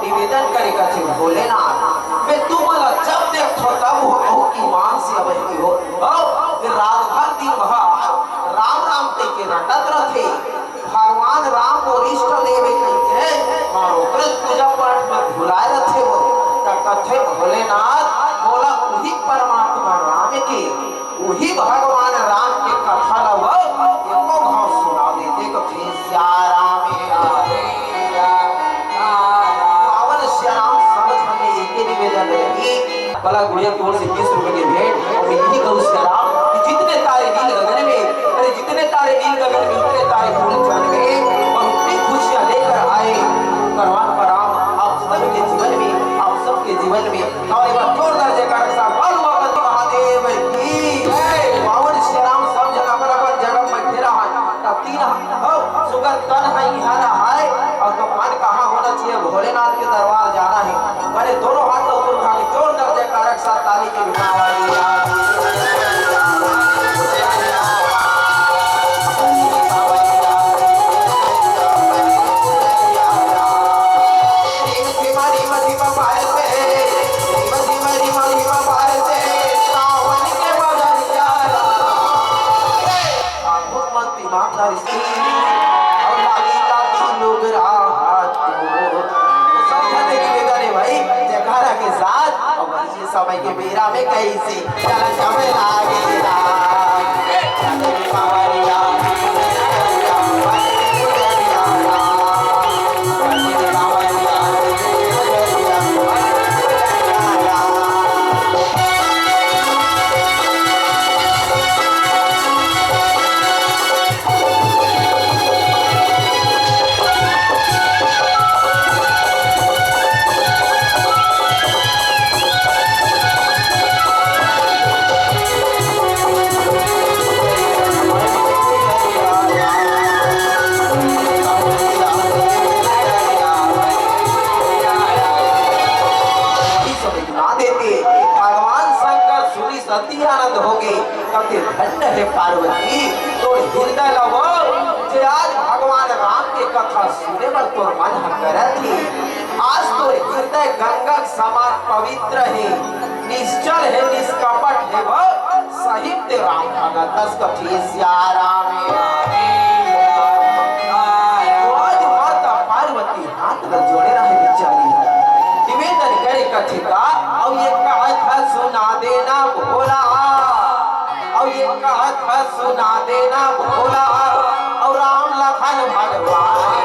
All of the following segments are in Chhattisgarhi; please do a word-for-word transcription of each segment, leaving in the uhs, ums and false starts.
निवेदन करे कथे, भोलेनाथ, मैं तुमला जब देखथों तब हो, बहुत ईमान से अबहिं हो। हो, रात भर दिन भर राम राम कहिके रटत रथे। भगवान राम मोर इष्ट देव हे कहिके, मार ओकरे पूजा पाठ में भुलाए रथे वो। त कथे, भोलेनाथ, मोला उही परमात्मा राम के, उही भगवान राम के कथा ल वो एको घांव सुना देते कथे, सिया राम हे, राम हे, राम हे। पावन सिया राम, सब झन ले एके निवेदन रही, भला गुड़िया की ओर से बीस रुपए के भेंट, और मैं यही कहूँ सिया राम कि जितने तारे नील गगन में, अरे जितने तारे नील गगन में, उतने तारे पूरे जगत में, और उतनी खुशियाँ लेकर आए। भगवान पर राम आप सबके जीवन में, आप सबके जीवन में, और एक बार जोरदार जयकारा के साथ बोल महादेव की जय। पावन सिया राम, सब झन अपन अपन जगह में बैठे रहा। तब तीन, हो, सुगर तन है, यहाँ रहा है, और तो मन कहाँ होना चाहिए, भोलेनाथ के दरबार जाना है। बड़े दोनों हाथ ऊपर उठा के जोरदार जयकारा के साथ ताली के उठावा। बहुत मस्त ईमानदारी से। और लागी लागी लोग राहत को। तो सब झन देखी बेटा रे भाई, जयकारा के साथ। और ये समय के बेरा में कैसे चला जावे लागे राम। भगवान शंकर सुनी अति आनंद होगे, कथे धन्य हे पार्वती, तोर हृदय ल वो, जे आज भगवान राम के कथा सुने बर तोर मन ह करत हे। आज तोर हृदय गंगा के समान पवित्र हे, निश्चल हे, निष्कपट हे वो, सही ते राम भगत अस कथे सिया राम हे। तो आज माता पार्वती हाथ ल जोड़े रहे बिचारी ह। निवेदन करे कथे का, अउ ये कहत ह सुना देना भोला, अउ ये कहत ह सुना देना भोला, अउ राम लखन भगवान।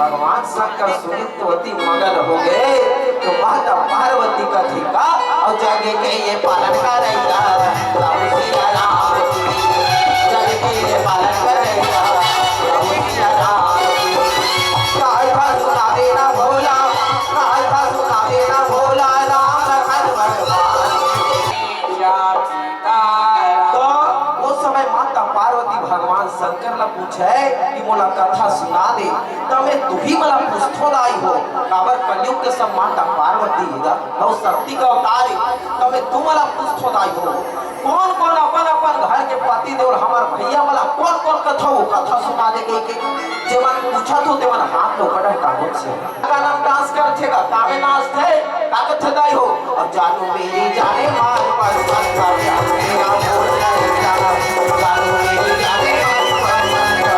भगवान शंकर सुनित तो अति मगन होगे, तो माता पार्वती कथे का, अउ जग के ये पालन करैया, प्रभु सिया राम जी, जग के ये पालन करैया, प्रभु सिया राम जी। कहत ह सुना देना भोला, कहत ह सुना देना भोला, राम लखन भगवान। तो वो समय माता पार्वती भगवान शंकर ला पूछे कि मोला कथा सुना दे, त मैं तुही मला पूछथों दाई हो, काबर कलयुग के सब माता पार्वती हे गा, अउ शक्ति का अवतार हे, त मैं तुमला पूछथों दाई हो, कोन कोन अपन अपन घर के पति देव ल हमर भैया मला कोन कोन कथा, वो कथा सुना दे कहिके, जेमन पूछत हो, तेमन हाथ लो कटा कागज से। गाना में डांस करथे गा, कामे नाचथे, का कथे दाई हो? अब जानू मेरी जाने मान पर मत कर, मेरा बोल नहीं जाना। जानू मेरी जाने मान पर मत कर।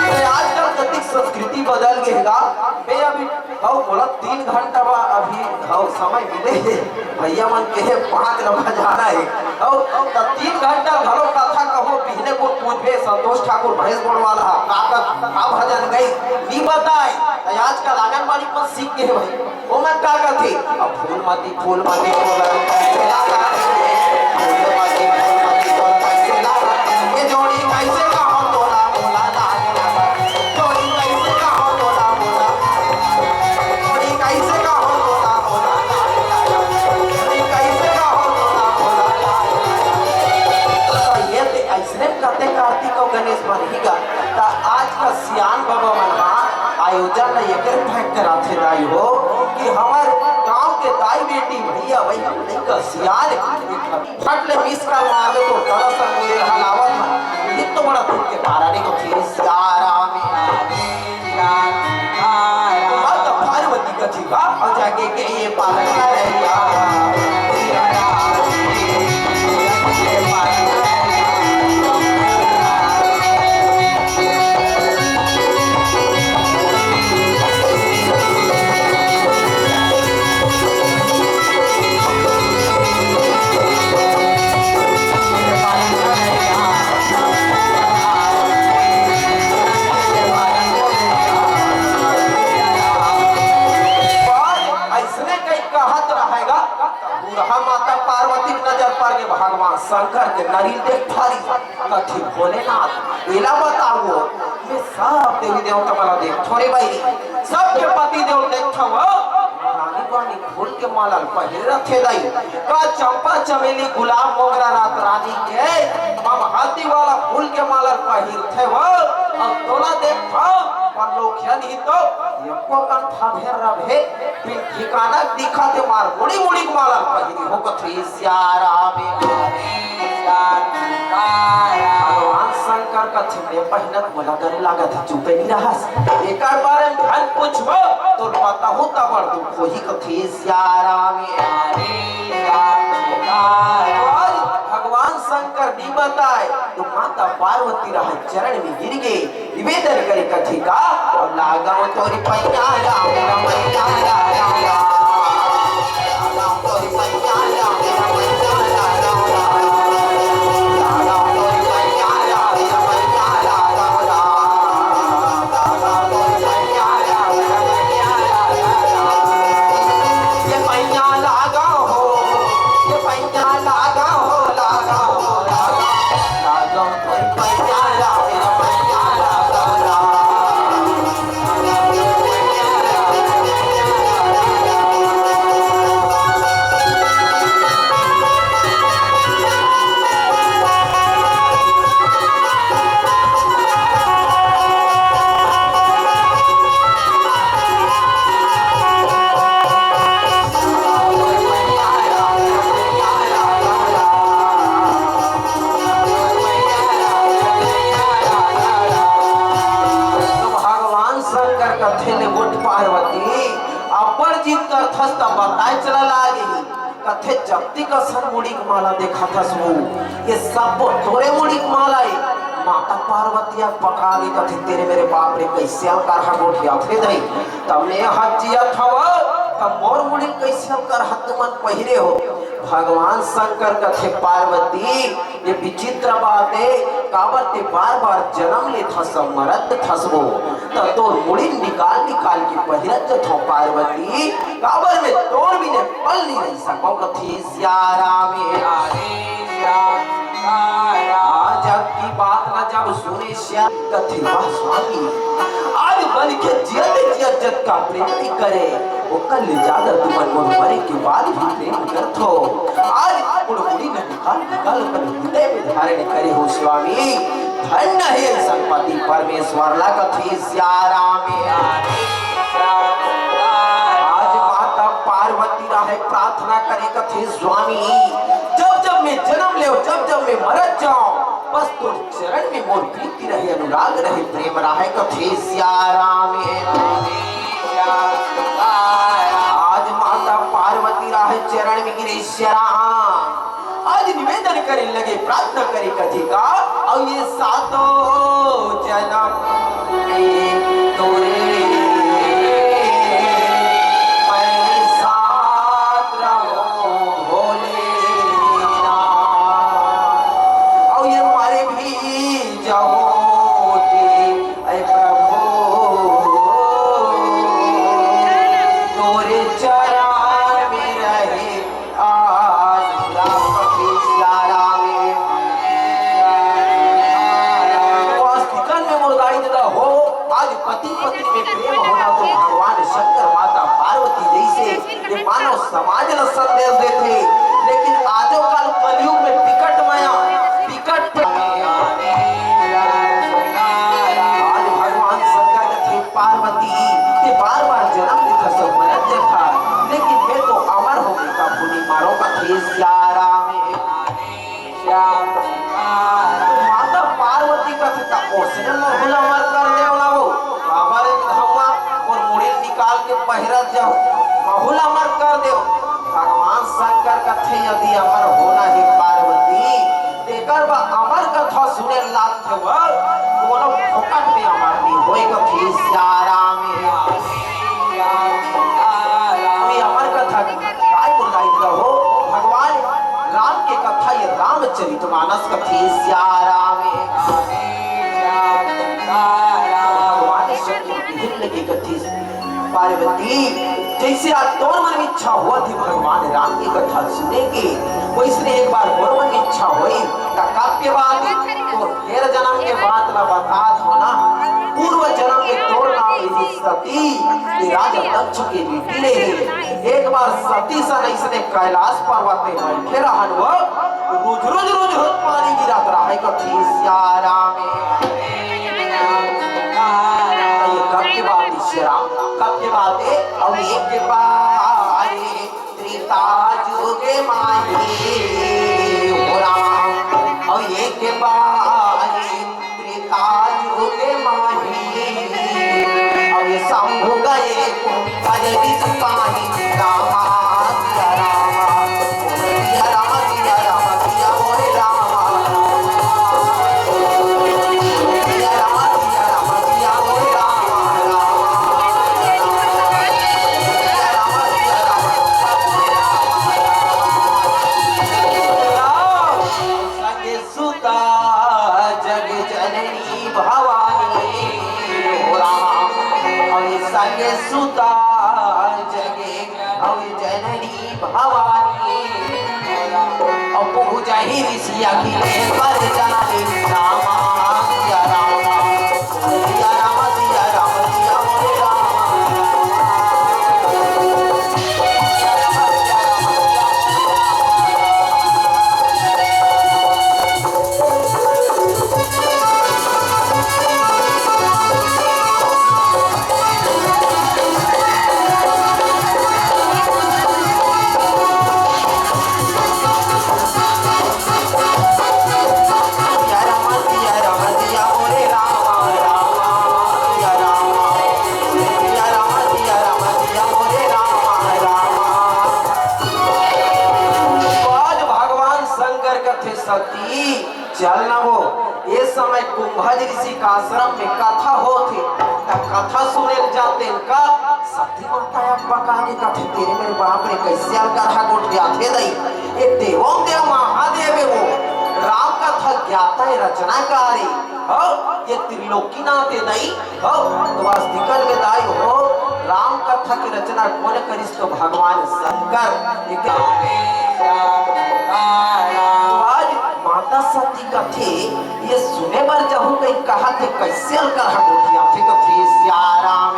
अरे आजकल कतिक संस्कृति बदल गे हे गा। बे अभी हव, मोला तीन घंटा बा, अभी हव समय मिले हे। भैया मन के पाँच नंबर जाना हे। हव, त तीन घंटा घलो कथा कहो, बिहने को पूछबे, संतोष ठाकुर भैंस गोड़ वाला हा, का, का, का भजन गई, नी बताए। त आजकल आंगनबाड़ी पर सीख गे हे भाई। ओमन का कथे? अब फूल मती, फूल मती, फूल मती, फूल मती, फूल मती, फूल मती, ये जोड़ी कैसे कहो तोला, मोला लागे लगा। जोड़ी कैसे कहो तोला, मोला। जोड़ी कैसे कहो तोला, मोला लागे लगा। जोड़ी कैसे कहो तोला, मोला लागे लगा। तो ये ते ऐसने कथे कार्तिक अउ गणेश मन ही गा। त आज का सियान बाबा मन हा आयोजन ल एकर फेंक कराथे दाई हो कि हमर गांव के दाई बेटी भैया भाई हमनी का सियान फट ले मिस कॉल मार दे तो तरह से मुझे हलावत है। ये तो बड़ा दुख के कारण है कि सिया राम, सिया राम। ये पालन करैया, अइसने कई कहत रहेगा। बूढ़ा माता पार्वती के नजर पर के भगवान शंकर के नरिल देख ठारी, कथे भोलेनाथ, एला बताओ, मैं सब देवी देवता मन ला देखथों रे बहिनी, सबके पति देव देखथों, रानी बानी फूल के माला ल पहिरे रथे दाई, का चंपा चमेली गुलाब मोगरा रात रानी के, हम हाथी वाला फूल के माला ल पहिरथे वो, अब तोला देखथों, पर लोग ही तो एको कन फभेर रभे, बिन ठिकाना दिखा दे मार, मुड़ी मुड़ी के माला पहिरी हो कथे सियाराम। भगवान शंकर कथे, "मैं पहिनत मोला डर लागत हे, चुपे नहीं रहस। एकर बारे में धन पूछबो, तो पता हो तब दुख होही," कथे सियाराम। आज भगवान शंकर नहीं बताए, तो माता पार्वती रहा चरण में गिर गए। निवेदन करे कथे का, "लागंव तोरी पैया राम रमैया राम, लागंव तोरी पैया राम रमैया राम, लागंव तोरी पैया राम रमैया राम, लागंव तोरी पैया राम रमैया राम, ये पैया लागंव हो, ये पैया लागंव हो, लागंव हो, लागंव।" तो भगवान शंकर कथे ले, "उठ पार्वती, अब्बड़ जिद करथस त बताए चला लागे।" कथे, "जत्ती कसन मुड़ी के माला देखत हस वो, ये सब तोरे मुड़ी के माला हे।" माता पार्वती ह पका के कथे, "तेरे मेरे बाप रे, कइसे अवतार ह गोठियाथे दई, तब मैं ह जियत हवं, तब मोर मुड़ी कइसे अवतार ह तुमन पहिरे हो?" भगवान शंकर कथे, "पार्वती, ये विचित्र बात हे, काबर ते बार-बार जनम लेथस अउ मरत थस वो, त तोर मुड़ी निकाल-निकाल के पहिरत जथंव पार्वती, काबर मैं तोर बिना पल नइ रहि सकंव," कथे सियाराम। आज अतकी बात ला जब सुने सियाराम कथे, "वाह स्वामी, आज बन के जियत जियत जतका प्रेम नइ करे, ओकर ले जादा तुमन मोर मरे के बाद भी प्रेम करथो। आज मोर मुड़ी ल निकाल निकाल अपन हृदय में धारण करे हो स्वामी। धन्य हे अइसन पति परमेश्वर ला," कथे सियाराम। आज माता पार्वती राहे प्रार्थना करे कथे, "स्वामी, जब जब मैं जनम लेंव, जब जब मैं मरत जांव, बस तोर चरण में मोर प्रीति रहे, अनुराग रहे, प्रेम रहे," कथे सियाराम। आज माता पार्वती राहे चरण में गिरे सियाराम। आज निवेदन करे लगे, प्रार्थना करे कथे का, "अउ ये सातों जनम में तोरे मैं साथ रहूं भोलेनाथ। अउ ये मर भी जाहूं ते, ऐ प्रभु, तोरे चरण में रहे।" आज राम कृष्ण राम। वास्तविकन में मोर दाई ददा हो, आज पति पत्नी में प्रेम होना तो भगवान शंकर माता पार्वती जैसे ये मानव समाज ला संदेश देथे। लेकिन आजो काल कलयुग में बिकट मया, बिकट यदि अमर होना हे पार्वती, तेकर बर अमर कथा सुने लागथे वो, कोनो फोकट में अमर नहीं होय कथे सियाराम। ये अमर कथा काय बोल रही हो? भगवान राम के कथा, ये रामचरित मानस कथे सियाराम। भगवान शक्ति के हिल के कथे पार्वती, जैसे आज तोर मन में इच्छा होत हे भगवान राम के कथा सुने के, वैसने एक बार मोर मन में इच्छा होई, त कब के बात हे? तो फेर जन्म के बात ला बतात हो ना। पूर्व जन्म में तोर नाम रहिस सती, ये राजा दक्ष के बेटी रहे। एक बार सती सन अइसने कैलाश पर्वत में बैठे रहन वो, रोज रोज रोज रोज पानी गिरत रहे कथे सियाराम। ये कब के बात हे सियाराम? कब के बात हे? अउ एक बार त्रेता जुग माही हो राम, अउ एक बार त्रेता जुग माही, अउ ये शंभु गए कुंभज ऋषि पाही रामा, सिया रामा। सुता जग जननी भवानी हो राम, अउ संग सुता जग अउ जननी भवानी। अउ पूजा ही ऋषि अखिले पर जाने रामा, सिया रामा, सिया रामा, सिया रामा, सिया मोरे रामा। आज भगवान शंकर कथे सती, चल न वो, ए समय कुंभज ऋषि का आश्रम में कथा होत हे, त कथा सुने ल जातेन का। सती माता अकबका के कथे, तेरे मेरे बाप रे, कइसे अलकरहा गोठियाथे दई, ए देवों देव महादेव हे वो, राम कथा ज्ञाता हे, रचनाकार हे, हो, ए त्रिलोकीनाथ हे दई, हो, तो वास्तविकन में दाई हो, राम कथा के रचना कोन करिस? तो भगवान शंकर। तो आज माता सती कथे, ए सुने बर जाहूं कहि कहाथे, कइसे अलकरहा गोठियाथे कथे सियाराम।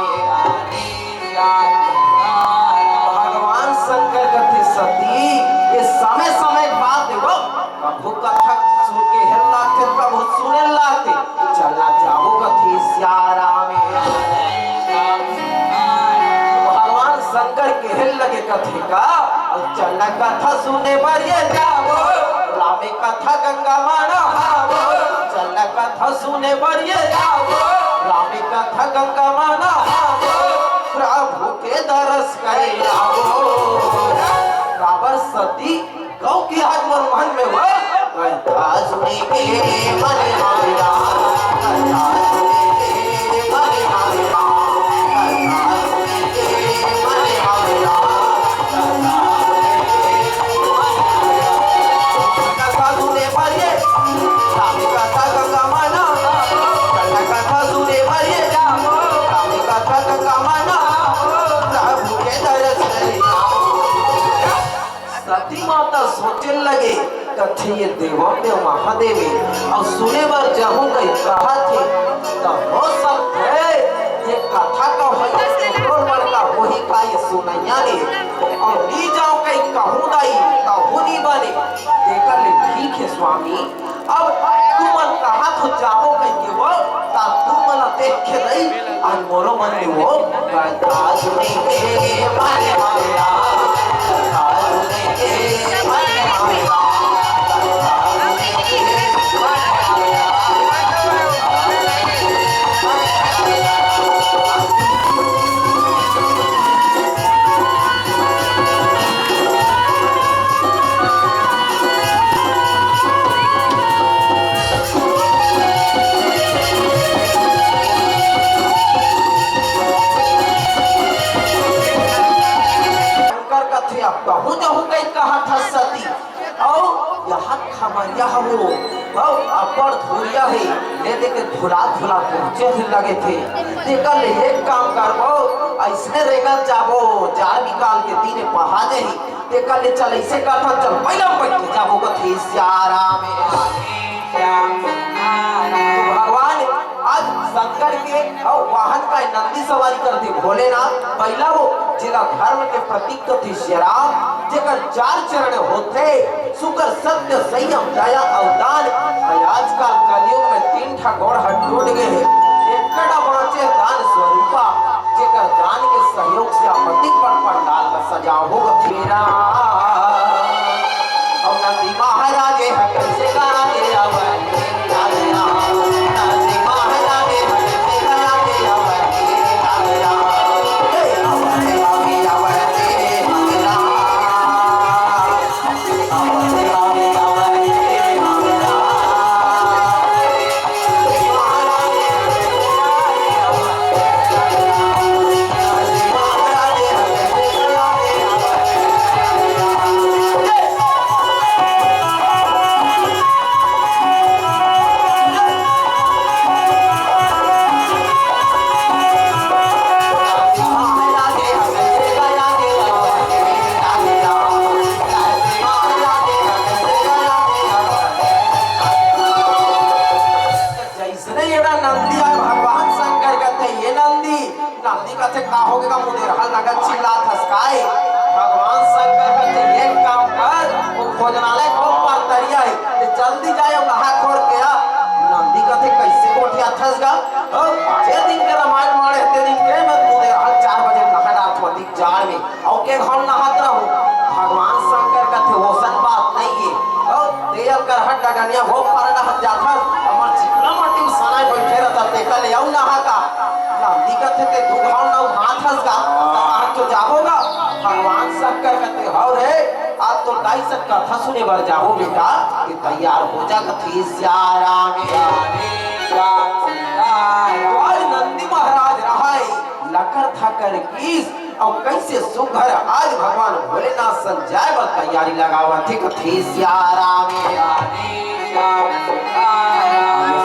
भगवान शंकर कथे सती, ए समय समय बात हे वो, कभू कथा सुन के हेल लागथे, कभू सुने लागथे। चला जाबो कथे सियाराम। भगवान शंकर कहे लगे कथे का, अउ चल कथा सुने बर ये जाबो, रामे कथा गंगा मा नहाबो। चल कथा सुने बर ये जाबो, रामे कथा गंगा मा नहाबो। प्रभु के दरस करे आबो। काबर सती कहूं कि आज मोर मन में वो कथा सुने के मन हवरा, कथा सुने के मन हवरा, कथा सुने के मन हवरा, कथा सुने के मन हवरा। कथा सुने बर ये, राम कथा का कमाना, कथा सुने बर ये जाओ, राम कथा का कमाना, प्रभु के दरस करे आओ। सती माता सोचे लगे, कथे ये देवों देव महादेव हे, अउ सुने बर जाहूं कहि कहाथे, त हो सकथे ये कथा का होई, एतको बड़का होही का ये सुनइया ले, अउ नी जाओं कहि कहूं दाई, तहू नी बने। तेकर ले ठीक हे स्वामी, अब तुमन कहाथो जाबो कहिके वो, त तुमन देख के रही, अउ मोरो मन में वो कथा सुने के मन हवरा, कथा सुने के मन हवरा, कथा सुने के मन हवरा। बड़ धुरिया हे, ले दे के धुला धुला पहुँचे ही लगे थे। तेकर ले एक काम करबो, अइसने रेंगत जाबो, जाड़ बिकाल के दिन पहा जाही। तेकर ले चल अइसे करथन, चल पहिला बइठ के जाबो कथे सियाराम हे। तो भगवान आज शंकर के अउ वाहन का नंदी सवारी करथे भोलेनाथ। पहिला वो जेला धर्म के प्रतीक कथे सियाराम, जेकर चार चरण होथे, सुकर सत्य संयम दया अवदान। आजकल कलयुग में तीन ठा गोड़ ह टूट गे हे, एकटा बांचे दान स्वरूपा, जेकर दान के सहयोग से आपत्ति पर पंडाल ला सजाहू तेरा। अउ नंदी महाराज ह कइसे गाना के आवै, नंदी महाराज ह कइसे गाना के आवै, जइसने एड़ा नंदी ह भगवान शंकर कथे, "ये नंदी।" नंदी कथे, "का होगे गा मुदेरहा, नंगा चिल्लात हस काय?" भगवान शंकर कथे, "एक काम कर, वो भोजनालय के ओ पार तरिया हे, ते जल्दी जाय अउ नहा खोर के आ।" नंदी कथे, "कइसे गोठियाथस गा? ओ, जे दिन के रामायण माड़े, ते दिन के मैं मुदेरहा चार बजे नहा डारथों अतिक जाड़ में।" अउ के घाव नहात रहूं। भगवान शंकर कथे, "ओसन बात नइ हे। अउ तेल करहट डगनिया हो पार नहात जाथस, हमर चिकना माटी में सनाय बइठे रहता, तेकर ले अउ नहा का?" नंदी कथे, "ते दू घाव नहात हस गा, त नहा तो जाबो गा।" भगवान शंकर कथे, "हव रे, आज तो दाई से कथा सुने बर जाबो बेटा, ते तैयार हो जा," कथे सियाराम हे। तो आज नंदी महाराज रहय, लकर थकर कीस अउ कइसे सुघर आज भगवान भोलेनाथ संग जाय बर तैयारी लगावत हे, कथे सियाराम हे।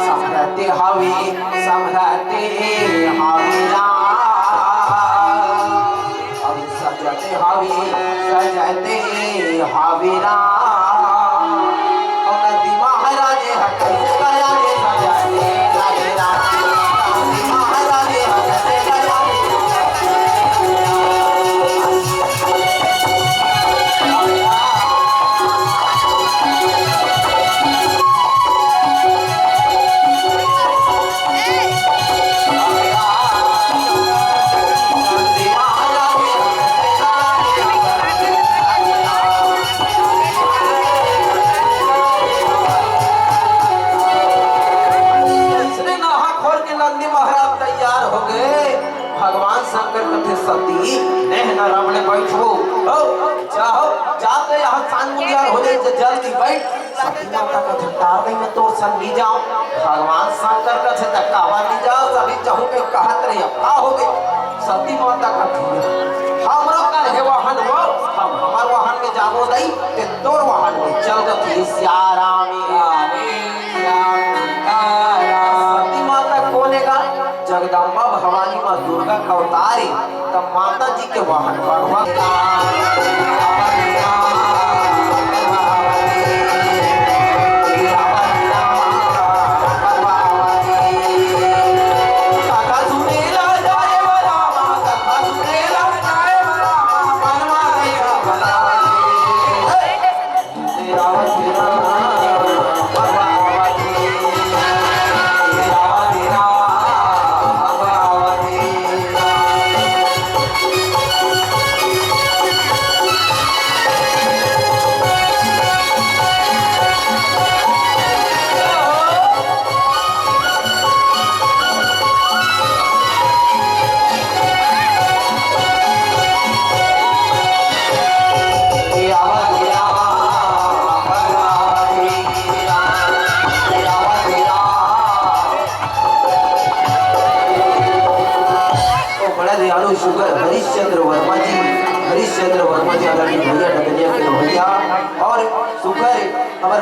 समरते हवे, समरते हवे राम। अउ सजते हवे, सजते हवे राम। अउ नंदी महाराज ह कइसे करा ले सजते हवे राम। नंदी महाराज ह कइसे करा ले अइसने नहा खोर के नंदी महाराज तैयार हो गे। भगवान शंकर कथे, "सती, नेह न रमने बैठो। हो, जाओ, जाते यहाँ सांझ उजियार हो जाय, जल्दी बैठ।" सती माता कथे, "तार नहीं मैं तोर संग नइ जांव।" भगवान शंकर कथे, "त काबर नइ जावस? अभी जहूं के कहत रहे, अब का हो गे?" सती माता कथे, "हमरो कर हे वाहन वो, हम हमर वाहन में जाबो दई, ते तोर वाहन में चल," कथे सियाराम हे। सती माता कोन हे गा? जगदम्बा भवानी माँ दुर्गा के अवतार हे। त माता जी के वाहन भगवान तो बड़ा दयालु सुघर हरिश्चंद्र वर्मा जी, हरिश्चंद्र वर्मा जी आदरणीय भैया डगनिया के भैया और सुघर हमर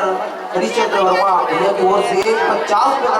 हरिश्चंद्र वर्मा भैया की ओर से पचास रुपए का